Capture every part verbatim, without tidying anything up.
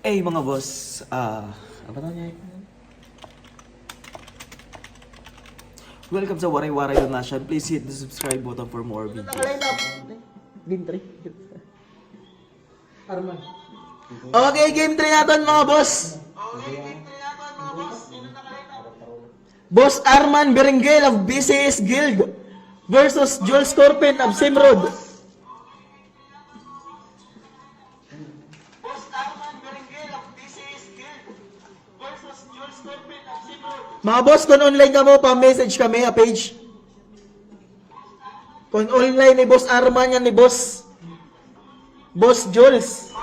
Hey, mga boss, ah, ano ba tawag niya? Welcome sa Waray Waray Donation. Please hit the subscribe button for more videos. Game three. Arman. Okay, game three naton, mga boss. Boss Arman Berengel of B C S Guild versus Jules Corpin of Simrod. Mga boss, kon online kamo, pa-message kami ha page. Kon online ni Boss Arman ngan ni Boss, Boss Jules.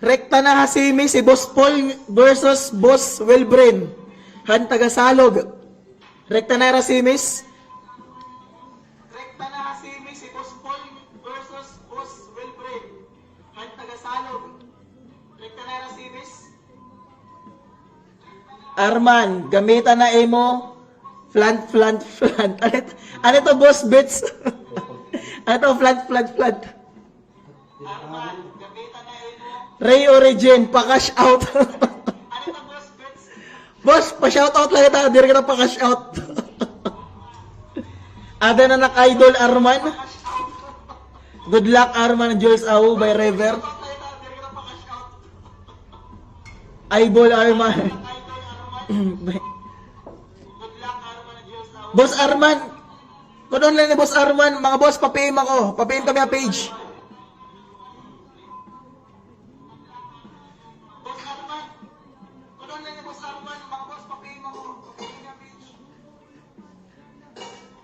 Rekta na ha semis si Boss Paul versus Boss Wilbrin han Tagasalog. Rekta na ha semis. Arman, gamita na imo plant, plant, plant. Ano to, ano to, Boss Bits? Ano to, plant, plant, plant? Ray Origin, pa-cash out. Boss, pa-shout out la kita, diri kita pa-cash out. Ada na nak idol Arman. Good luck, Arman Jules Au by River. Eyeball Arman. Boss Arman. Kon online ni Boss Arman, mga boss, pa-P M ako. Pa-P M kami ha page.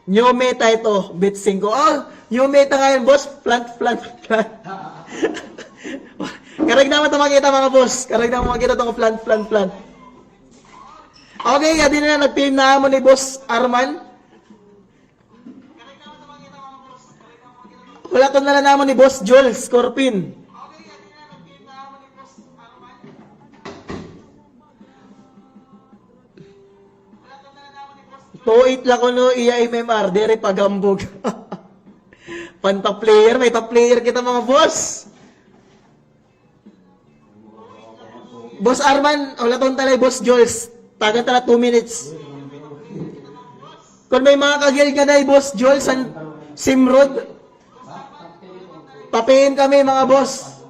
New meta ito, bet singko. Oh, new meta ngayon, boss. Plant, plant, plant. Karuyag namon ito makita, mga boss. Karuyag namon makita itong plant, plant, plant. Okay, adi na, nag-P M na amon ni Boss Arman. Hulaton na la namon ni Boss Jules Corpin. Two eight la kuno iya M M R, diri pa gambog. Pan-top player, may top player kita, mga boss. Boss Arman, hulaton ta la hi Boss Jules. Tagan ta la two minutes. Kon may mga ka-guild ngada hi Boss Jules han Simrod, pa-P M kami, mga boss.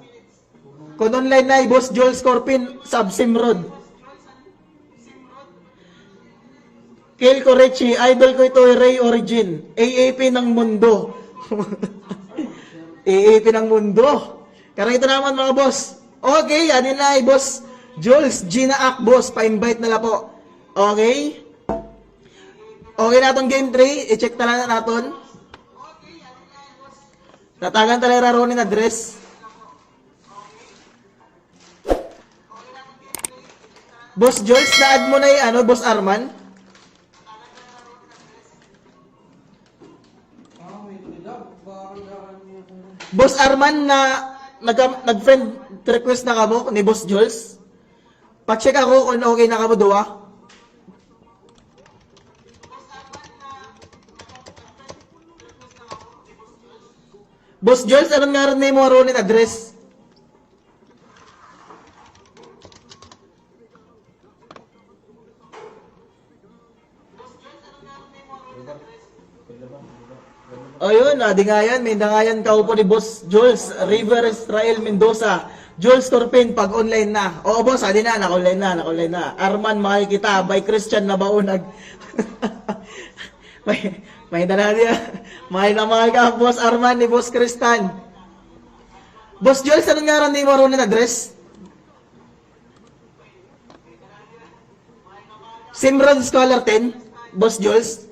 Kon online na hi Boss Jules Corpin sa Simrod. Kel ko, Richie, idol ko ito, Ray Origin. A A P ng mundo. A A P ng mundo. Karuyag ito namon, mga boss. Okay, adi na hi Boss Jules Gina Ak, boss. Pa-invite na la po. Okay? Okay na aton game three. I-check ta la naton. Tatagan ta la hira Ronin address. Boss Jules, na-add mo na hi, ano, Boss Arman? Boss Arman, na, nag-, nag-friend request na kamo ni Boss Jules? Pa-check ako kon okay na kamo duha. Boss Jules, ano ngaran nimo ha Ronin address? O, yun, adi ngayan, may dangayan kaupo ni Boss Jules, River Israel Mendoza, Jules Corpin, pag-online na. Oo, boss, adi na, naka-online na, naka-online na. Arman, mahal kita, by Christian Nabaunag. May, may dala niya. Mahal na mahal ka, Boss Arman, ni Boss Kristan. Boss Jules, ano ngaran nimo ha Ronin address? Simrod Scholar ten, Boss Jules.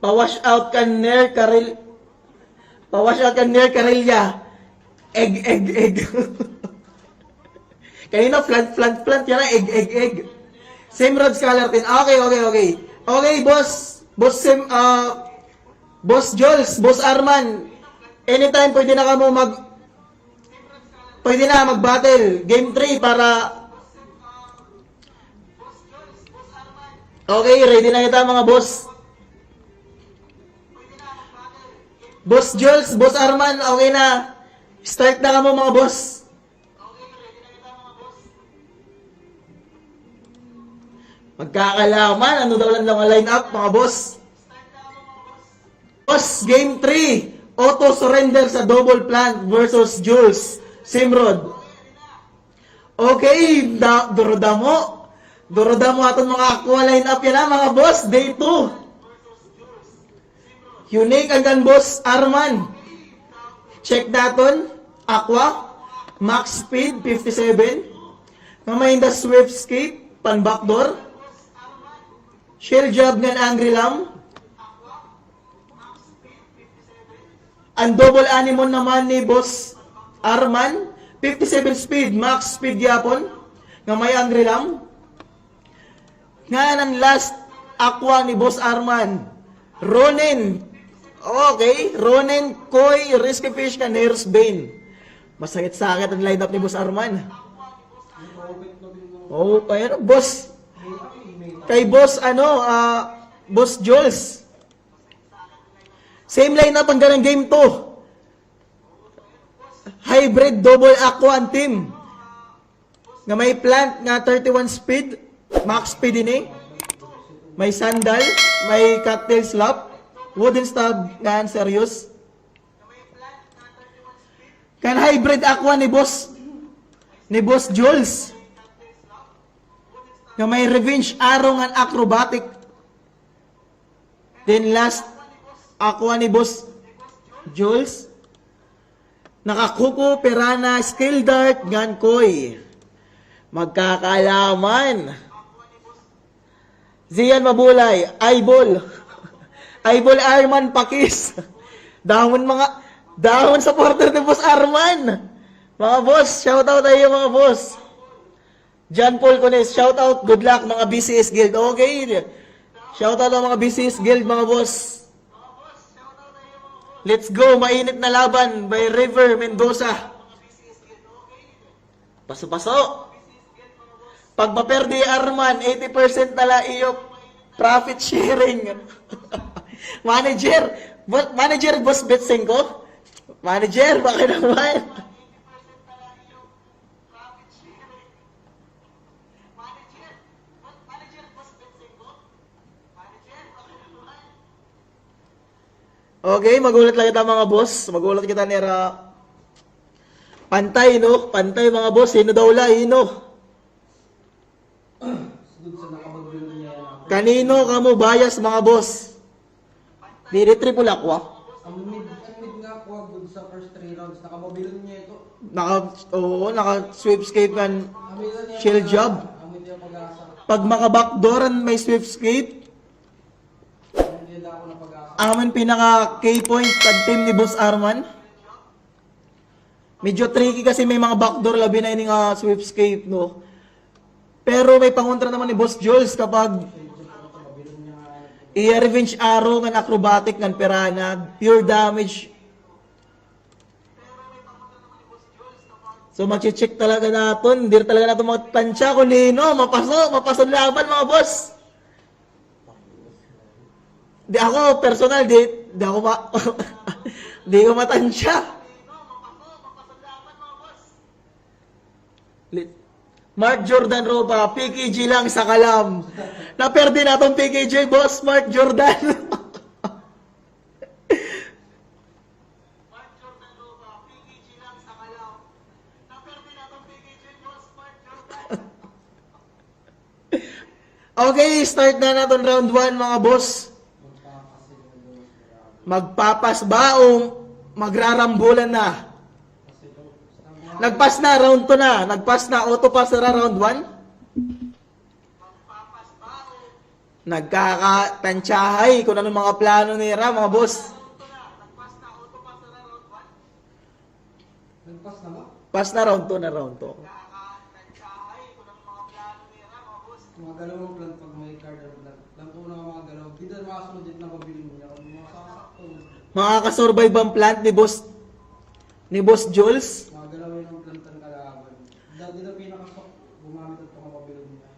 Pa-wash out kan Ner Caril-, pa-wash out kan Ner Carilla. Egg, egg, egg. Kanina, plant, plant, plant. Yana, egg, egg, egg. Simrod Scholar ten. Okay, okay, okay. Okay, boss. Boss Sim, ah, Boss Jules, Boss Arman, anytime pwede na kamo mag-, pwede na mag-battle. Game three para, okay, ready na kita, mga boss. Boss Jules, Boss Arman, okay na. Start na kamo, mga boss. Magkakalaman, ano daw la an line-up, mga boss? Boss, game three, Auto Surrender sa Double Plant versus Jules Simrod. Okay, da-, durodamo. Durodamo aton mga Aqua line-up yana, mga boss. Day two. Unique an kan Boss Arman. Check naton. Aqua. Max speed, fifty-seven. Nga may-ada Swift Escape, pan backdoor. Shell Jab ngan Angry Lam. An double anemone naman ni Boss Arman, fifty-seven speed, max speed gihapon, nga may Angry Lam. Ngan an last Aqua ni Boss Arman, Ronin. Okay, Ronin, Koi, Risky Fish, ngan Neros Bane. Masakit-sakit an lineup ni Boss Arman. Oh, kay ano, boss? Kay boss, ano, ah, Boss Jules. Same lineup an kanan game two. Hybrid double Aqua an team. Nga may plant nga thirty-one speed, max speed ini. May sandal, may cocktail slap, wooden stab, ngan serious. Kan hybrid Aqua ni boss, ni Boss Jules. Nga may revenge arrow ngan acrobatic. Then last, Aqua ni Boss Jules. Naka-Kuku, Piranha, Scale Dart, ngan Koi. Magkakalaman. Zian Mabulay, Eyeball. Eyeball Arman Pakis. Damo an mga, damo an supporter ni Boss Arman. Mga boss, shoutout ha iyo, mga boss. John Paul Cones, shout out, good luck, mga B C S Guild. Okay. Shout out ha mga B C S Guild, mga boss. Let's go, mainit na laban by River Mendoza. Paso-paso. Pag maperde Arman, eighty percent na la iyo profit sharing. Manager, bo-, manager, boss, bet singko. Manager, baka naman. Okay, maghulat la kita, mga boss. Maghulat kita nira. Pantay, no? Pantay, mga boss. Hin-o daw la, hin-o? Kanin-o kamo bias, mga boss? Diri triple Aqua. An mid, an mid nga Aqua gud sa first three rounds, naka-Babylon niya ito. Naka, oo, naka-Swift Escape ngan Shell Jab. An mid nga pag-asa. Pag maka-backdoor an may Swift Escape, an mid nga ako na pag-asa. Amo an pinaka-key point sa team ni Boss Arman. Medyo tricky kasi may mga backdoor, labi na ini nga Swift Escape, no? Pero may pangontra naman ni Boss Jules kapag iya revenge arrow ngan acrobatic ngan Piranha, pure damage. So, magche-check talaga naton, diri talaga naton matansya kun hin-o mapaso, mapaso an laban, mga boss. Di ako, personal, di, di ako ma-, di ko matansya. Li-, Mark Jordan Ropa, P K G lang sa kalam. Naperde naton P K G, boss, Mark Jordan. Okay, start na naton round one, mga boss. Magpapas ba o magrarambulan na? Nagpas na, round two na. Nagpas na, auto pass na round one. Nagkakatantsahay kun ano mga plano nira, mga boss. Nagpas na ba? Pas na round two na, round two. Mga galawang plan pag may card, ano, plan. Plan two na mga galaw. Bida, mga sunod. Makakasurvive ba an plant ni Boss, ni Boss Jules? Magalaw yun ang plant ng kalaban. Dati na pinakasok, gumamit at pangapabilog niya.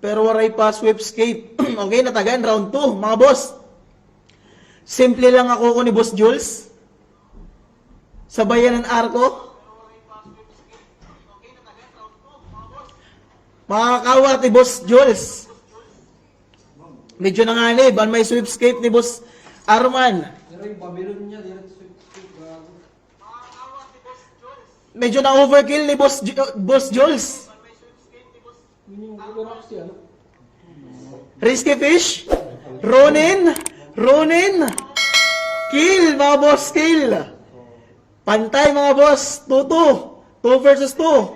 Pero waray pa sweepscape. Okay, natagan, round two, mga boss. Simple lang ako ko ni Boss Jules. Sabayan ng arko. Makakawat ni Boss Jules. Medyo nanganib an may sweepscape ni Boss Arman. Pero yung Babylon niya, di rin sweepscape, gago. Medyo na-overkill ni Boss Ju-, Boss Jules. Yun yung overacts yan. Risky fish. Ronin. Ronin. Kill, mga boss, kill. Pantay, mga boss. Two two. Two versus two.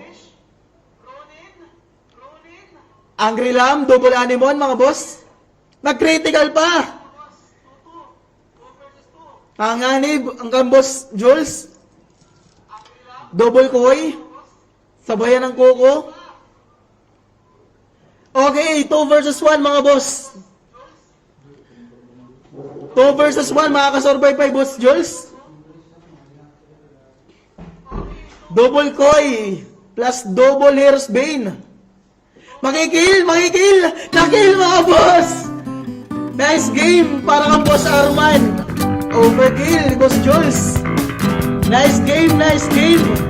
Angry Lam, double anemone, mga boss. Nag-critical pa. Nanganib an kan Boss Jules. Double koi. Sabayan ng kuko. Okay, two versus one, mga boss. Two versus one, makakasurvive pa hi Boss Jules. Double koi plus double Hero's Bane. Makikill, makikill! Nakill, mga boss! Nice game para kang Boss Arman. Overkill ni Boss Jules. Nice game, nice game.